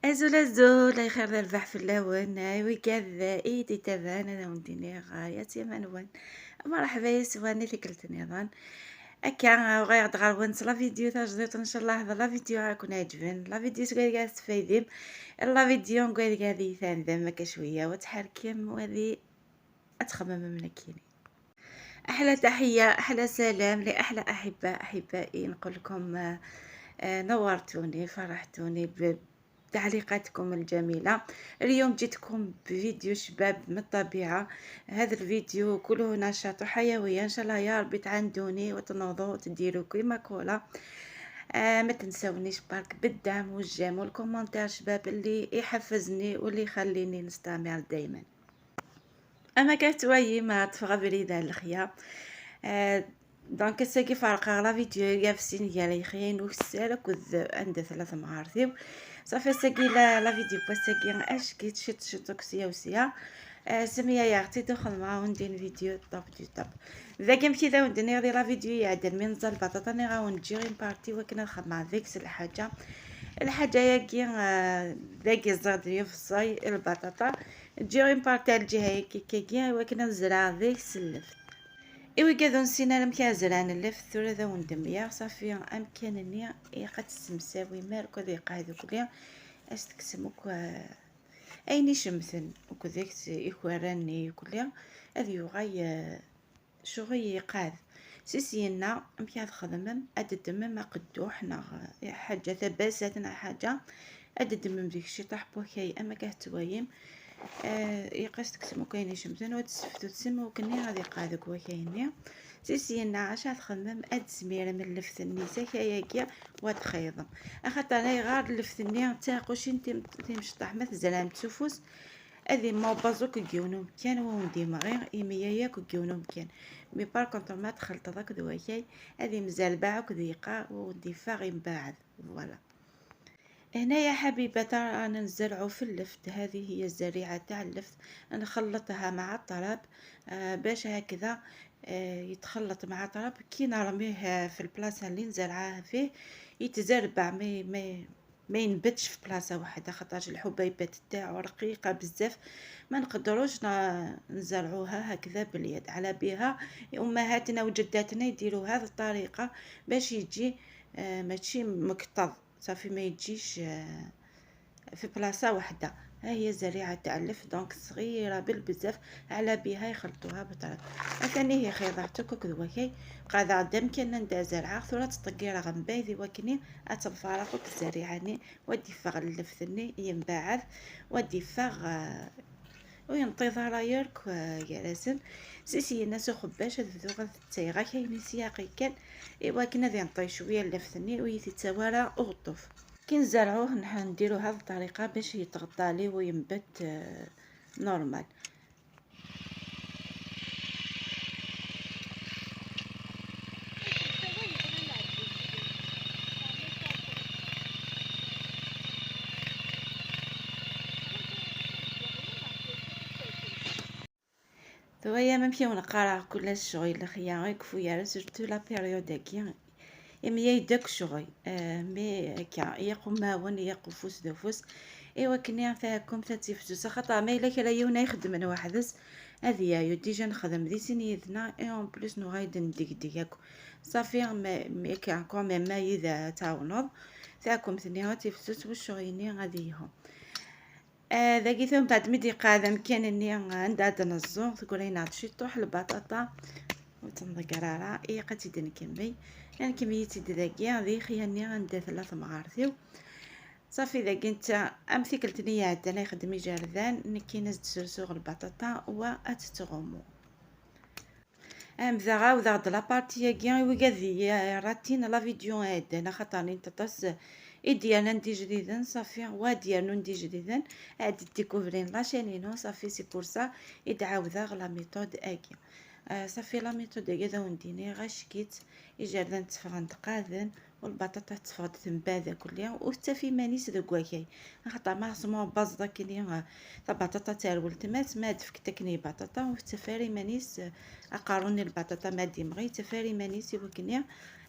أزول أزول خير الربح في اللون وكذا إيدي تبان أنا ونديني غاية منون مرحبا يسواني في كلت نظام أكا وغير تغرون la vidéo تاجديت إن شاء الله هذا la vidéo راكم عجبن la vidéo سكاي كاع تفايدين la vidéo نقول هذه ثان شوية وتحركم وهذه أتخمم من كيني. أحلى تحية أحلى سلام لأحلى أحباء أحبائي، نقول لكم نورتوني فرحتوني بتعليقاتكم الجميلة. اليوم جيتكم بفيديو شباب من الطبيعة، هذا الفيديو كله نشاط وحيوية، إن شاء الله يا ربي تعاندوني وتنوضوا وتديروا كيما كولا. ما تنسونيش برك بالدعم وال j'aime وال commentaire شباب اللي يحفزني واللي يخليني نستمر دايما. اما كتوايي ما تفغى بريدة الخيا donc ساكي فارقة la vidéo يافسين ديال خيين وكسالك عند ثلاث مغارثيو صافي ساكي la vidéo باساكي اش كي تشط شطوك سيا وسيا سمية يا اختي دخل معاهم ندير vidéo top du top. ذا كمشي ذا وندير غادي la vidéo يعدل من نزل البطاطا ني غاون نجي غير partie وكنا نخدم ذيك الحاجة الحاجة ياكي ذاكي الزغد يفصي البطاطا تجي غير partie على الجهة ياكي كيكي وكنا نزرع ذيك سلفت. إيوا كذا نسينا لم كازران اللفت ثورة ذا وندمية صافي أمكانني يقد السمساوي مالك وذي قاعد كليا اش تكسموك أيني شمثن وكذاك إخواراني كليا هذ يغاي شغي يقاد سيسينا أمكي هاد خدمم أددمم قدوح نغ حاجة ثباسات حاجة أددمم ديك الشي طاح بوكاي أما كهتوايم يقاس تكسمو كاين شمتن وتسفتو تسمو كني غادي قادك وكايني سيسينا عاش تخمم اد سميرة من اللفتني ساكاياكيا وتخيضم اخاطر انا غار اللفتني تاقوشين تيمشطح ما تزلام تسوفوس هذه ما بازوك كيونو كان وندي مغير إيميا ياك كيونو كان mais par contre ما دخلت ذاك دواكاي هذه مزال باعك ضيقه وندي فاغي من بعد voilà. هنا يا حبيبتي رانا نزرعو في اللفت، هذه هي الزريعه تاع اللفت نخلطها مع التراب باش هكذا يتخلط مع التراب كي نرميه في البلاصة اللي نزرعاه فيه يتزربع ما ينبتش في بلاصة واحدة، خاطرش الحبيبات تاعو رقيقه بزاف ما نقدروش نزرعوها هكذا باليد. على بها امهاتنا وجداتنا يديروا هذه الطريقة باش يجي ماشي مكتظ صافي ما يجيش في بلاصة واحدة. ها هي الزريعه تاع اللفت donc صغيرة بالبزاف على بها يخلطوها بالطرق. ثاني هي خيضاتك وكذا قاعدة قدام كان ندا زرعه ثورة تطقيره غنبايدي وكني اتفارق الزريعه ودي فغ اللفتني ينبعث ودي فغ وينطي رايرك يا سيسي الناس خباش ذو تايغا كاين سياقي كان ايوا كنا ذي نطي شوية اللفتني ويتتوارى اغطف. كي نزرعوه نحن نديرو هذه الطريقة باش يتغطى ليه وينبت normal. ثويا ما مشيو نقرا كل الشغل الخيار يكفو surtout la période كي إمي يدك شغل mais كا يقوم ماون يقفوس دوفوس إيوا كني فاكم تاتيفسوس خاطر ما إلا كلا يونا يخدم أنا وحدس هذه يا déjà نخدم دي سنيتنا et en plus نو غايد نديك ديك صافي mais كا quand même ما يذا تاونض تاكم ثني تيفسوس والشغيني غادي يهم ذاكي ثم بعد مدي قاعدة مكان عندها دنزو تقولي شي طوح البطاطا وتنضقرارا إيه قتيد نكمي يعني كميتي ذاكي ذي خياني عندها ثلاث مغارثيو صافي ذاكي انت امثيك التنية عندنا يخدم جاردان نكي نزد سرسوغ البطاطا و اتتغمو ام ذا غاو ذا la partie كي وكذي راتين la vidéo هاد خاطر انت طاس إديانا ندي جديدا صافي واديانا ندي جديدا عاد découvrir la chaîne نو صافي c'est pour ça يدعاوذا la méthode اكي صافي la méthode اكي ونديني غاشكيت إجاردان تفغن تقاذن والبطاطا تفغد تنباذا كليا وحتى في مانيس ذوك خاطر ما سمو باز داكني بطاطا تارول تمات ما دفك تكني بطاطا وحتى فاري مانيس اقاروني البطاطا ما ديمغي تفاري مانيس وكني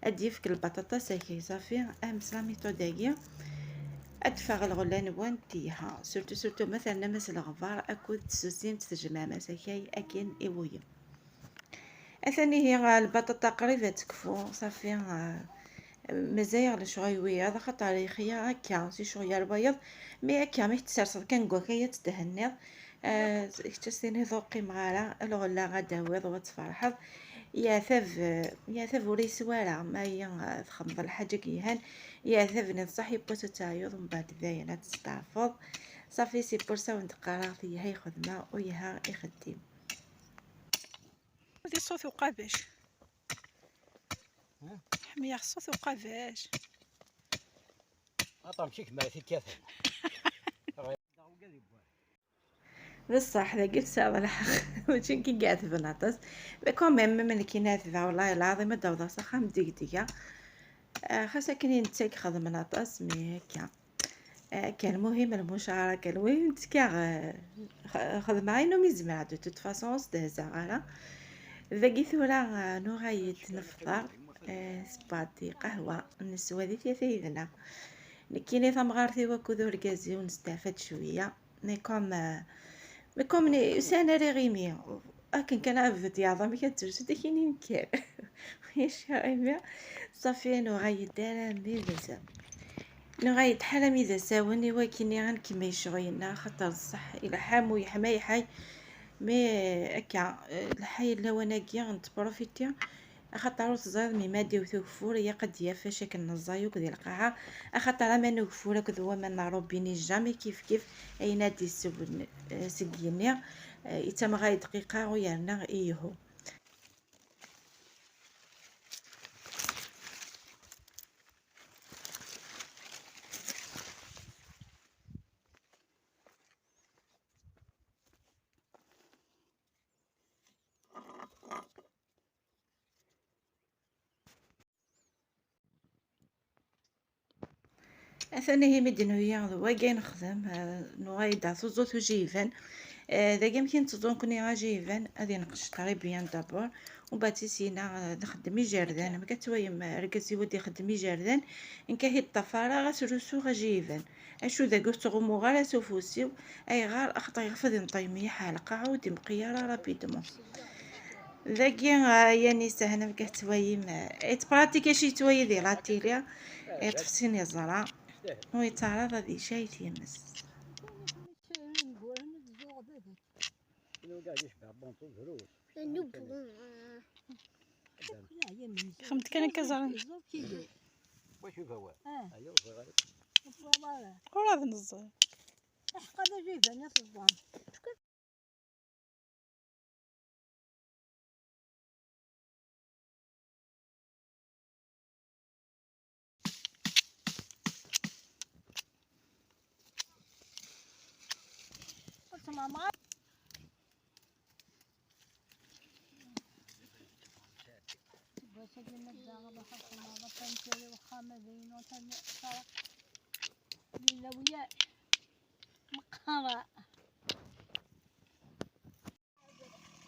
اديفك البطاطا ساكي صافي امس la méthode اكي ادفع الغلا نوان تيها surtout surtout مثلا مس الغبار اكود تسوسيم تجمع مساكاي اكن ايويا. اثاني هي البطاطا قريبه تكفو صافي مزايا لشغيوية هذا خاطر خيا هكا سي شغيا البيض mais هكا ما تسرسط كان كايا تدهنيض كتشتيني ذوقي مغارة الغلا غادا ويض وتفرحض يا ثاف يا ثاف وري سوارة ما هي تخمض الحاجة كيهان يا ثاف نصح يبقى تايوض ومن بعد ذاينة تستعفض صافي c'est pour ça ونتقرا فيها خدمة وياها يخدم. دي صوت وقافاش حمية الصوت وقافاش عطا مشيك ما في كافة. بصح ذا قلت ساعة الحق ماشي كي قاعد في بناطس quand même من كي نافذة والله العظيم الدوضة صخام دقدقة خاصة كني نتاك خدم ناطس mais هكا كان المهم المشاركة المهم تكا خدمة عينو ميزمع de toute façon ستهزا غالا ذاكي ثورا نوغايت نفطر سباتي قهوة نسوا ذي ثلاثة يدنا كيني ثمغارتي وكذو الكازي ونستافد شوية mais comme mais comme ني سانا ري غيمي اكن كان عبد يا عظمي كترس داكيني نكر ويش غيمي صافي نوغايت دارا ميزا نوغايت حالا ميزا ساوني وكيني غنكمل شغينا خاطر الصح الى حامو يحما يحي mais هكا الحي اللواناكيا غنتبروفيتي خاطر تزيد mais ما ديو ثوفور يا قد يافا شكل نزايوك ديال القاعة خاطر ما نوفور كذو ما نروبيني jamais كيف كيف اين دي سبن سكيني يتم غاي دقيقة ويانا ايهو. اثاني هي مدنوية واكي نخدم نغايدا ثوزو جيفان ذاك يمكن تظن كوني غا جيفان غادي نقش très bien d'abord ومن بعد سينا نخدم jardin ما كتوايم ركزي ودي خدمي jardin نكاهي الطفارة غاسروسو غا جيفان اشو ذاك تغمو غا سوفوسيو اي غار اخطا يغفض نطيمي حلقة عاودي مقيارة rapidement ذاكي يعني سهنا ما كتوايم اتبراتيكا شي تواي دي la télé تفسيني الزرع ويتعرض هذه شاي تيمس. خمت كان كزرن وراه نزل ماما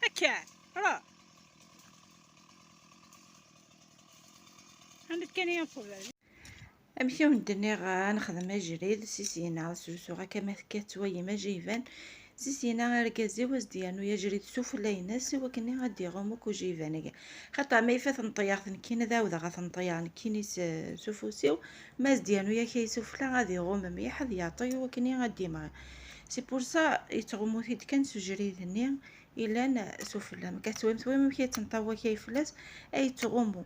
هكا راه عندك كان ينفض. امشيو ندني غنخدم اجريد سيسينا سوسو غا كما كتوي ما جيفان سيسينا ركازي واش ديالو يجري سفلى ينس وكني غادي غومك وجيفان خاطر ما يفات نطيح كاين داودا غتنطيح كاين سفوسيو ما ديالو يا كي سفلى غادي غوم مليح يعطي وكني غادي ما c'est pour ça يتغمو ثيد كان سجريد الا سفلى ما كتوي ما كيتنطوى كيفلاس اي تغمو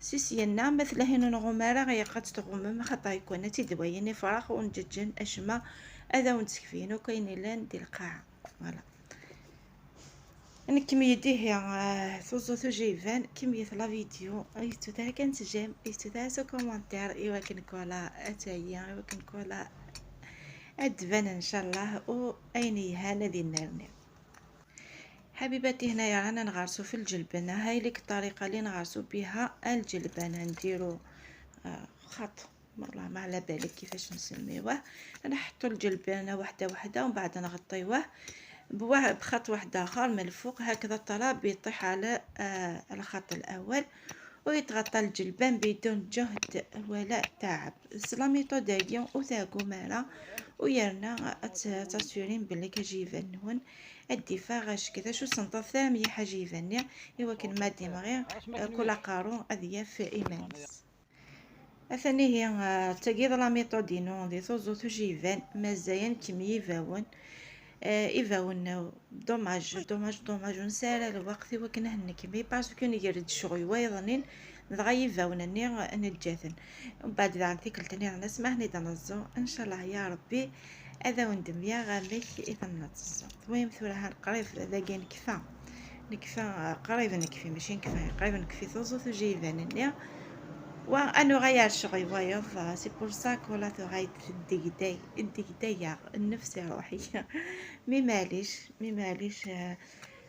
سيسينا مثلا هنا نغمارة غيقات تغمم خاطر يكون تيدويني فراغ ونججن اشما هذا ونتكفينو كاين الا ندير القاعة voilà. انا كمية هي ثوزو ثوجيفان كمية la vidéo ايتو تا كانت j'aime ايتو تا سو commentaire ايوا كنكولا اتايا ايوا كنكولا ادفان ان شاء الله و اين هانا دي النرني. حبيباتي هنايا رانا نغرسو في الجلبانه، هاي لك الطريقة اللي نغرسو بها الجلبانه. نديرو خط والله ما على بالك كيفاش نسميوه، نحطو الجلبانه وحده وحده ومن بعد نغطيوه بخط واحد اخر من الفوق هكذا الطراب يطيح على الخط الاول. ويتغطى الجلبان بدون جهد ولا تعب. la méthode هاكي وثاقو مالا ويرنا تاسورين بلي كجيفان نون الدفاع غاش كذا شو سنطا ثامية حاجيفانيا إوا كان ما ديما غير كل قارون أذياف إيمانس. أثاني هي تاكيد la méthode نو دي ثوزو تجيفان مازاين كمي يفاون إيفاون dommage dommage dommage ونسالى الوقت إوا كنا هنكمي parce que نيرد الشغل ويضنين دغا يفاونني نجاثن ومن بعد ذا ثيكلتني نسمع نيدا نزو ان شاء الله يا ربي هذا وندم يا غامك اذا نتزو. المهم ثورها قريب ذاكي نكفى نكفى قريب نكفي ماشي نكفى قريب نكفي ثوزو تجيفانني وانو غير الشغل وايض c'est pour ça كولا ثغاي الدقداي الدقدايا النفس روحي mais معليش mais معليش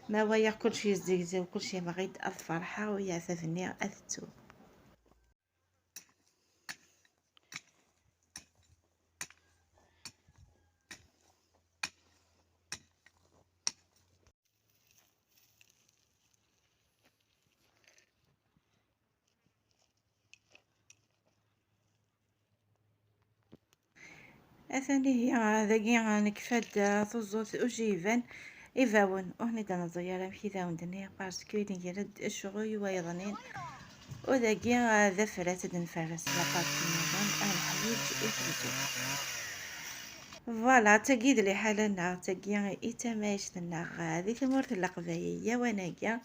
ما ويا كلشي زيزي وكلشي ما غيد الفرحة ويا ثفني اثتو. أثاني هي ذاكي نكفاد ثوزوت أجيفان إيفاون وهني دانا زيارة مشي وندني parce que نيرد الشغل ويضنين وذاكي ذا فرات نفرس la partie نظام الحوايج يخرجوا voilà. تاكيد لي حالنا تاكي إتمايشتنا غادي ثمورت القبايلية وناكيا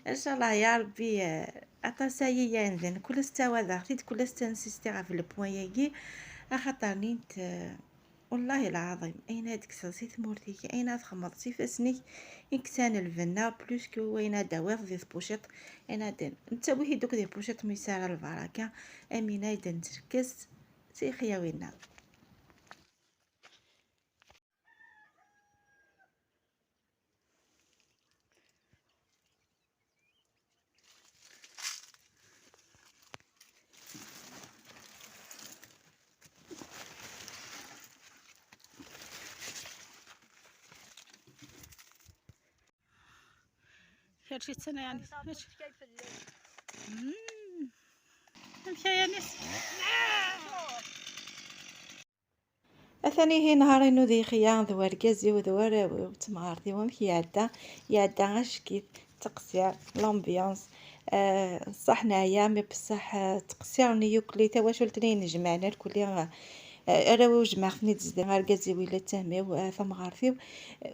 ان شاء الله يا ربي أطاسايا نذن كل ستاوى ذا كل ستانسيستي غا في ال point ياكي خاطر نيت والله العظيم اين تكسر ثمورتيك اين تخمض سيفاسنيك إكسان الفنا plus que وين داويغ دي pochette اين دين نتا وهي دوك دي pochettes ميسارة البركة امينه يدن تركز سي خياوينا. شي سنة يعني مشى يا ناس. أثاني هي نهارين ذي خيان ذو ركازي وذو راوي وتمغارتي ومشي يعدى يعدى غاش كيف تقصير l'ambiance صح نايا mais بصح تقصير نيوكلي تا واش ولتني جمعنا الكل راوي وجمع خني تزدي ركازي ولا تامي ثمغارتي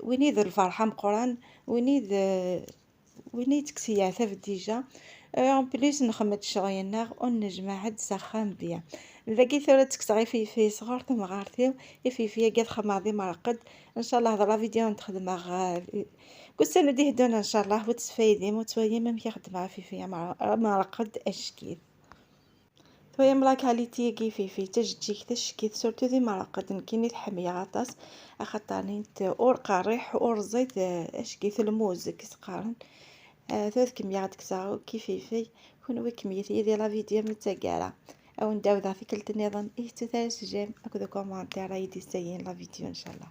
ويني ذو الفرحة مقران ويني ويني تكسي عثاف déjà en plus نخمد الشغينا ونجمع عد سخان بيا ذاكي ثورة تكسغي في في صغار تمغارتي في في كاد خماضي مرقد ان شاء الله هذا la vidéo نتخدم كل دي هدونا ان شاء الله وتسفايدي وتوالي ما يخدم في في مرقد اشكيد تويم la qualité كي في في تجيك تشكيت surtout ذي مرقد نكيني الحمية غطاس اخطرني اور قريح اور زيت اشكيت الموز كتقارن ثلاث كمية كساو كيفيفي كون كمية ديال la vidéo متاكارا او نداو في كلت النظام إيه تثارس j'aime اكو commentaire يدي سايين la vidéo ان شاء الله.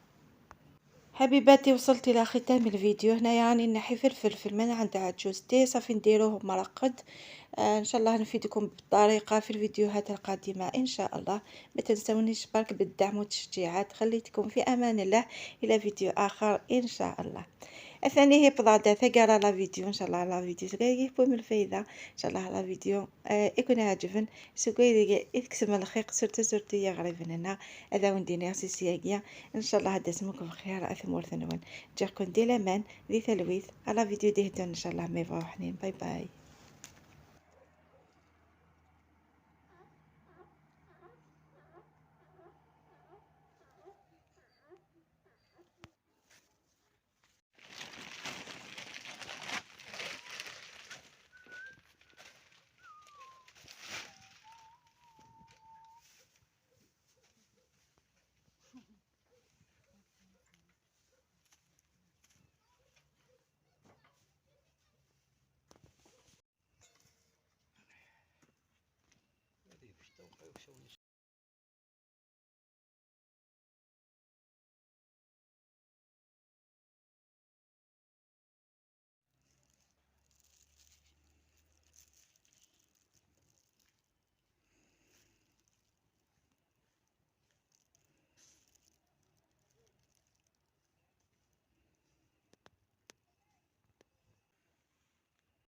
حبيباتي وصلت الى ختام الفيديو. هنا يعني نحي فلفل من عند عجوزتي صافي نديروه مرقد. ان شاء الله نفيدكم بالطريقة في الفيديوهات القادمة ان شاء الله. ما تنسونيش برك بالدعم والتشجيعات. خليتكم في امان الله الى فيديو اخر ان شاء الله. الثاني هي بضاعة ثقارة la vidéo ان شاء الله la vidéo يكون الفايدة ان شاء الله la vidéo يكون عجبن سوكوي يتكسم الخيق surtout surtout يا غريب هنا هذا ونديني سيسياكيا ان شاء الله هذا اسمكم بخير اثمور ثنون جاكم دي لامان دي ثلويث على فيديو دي ان شاء الله مي حنين باي باي.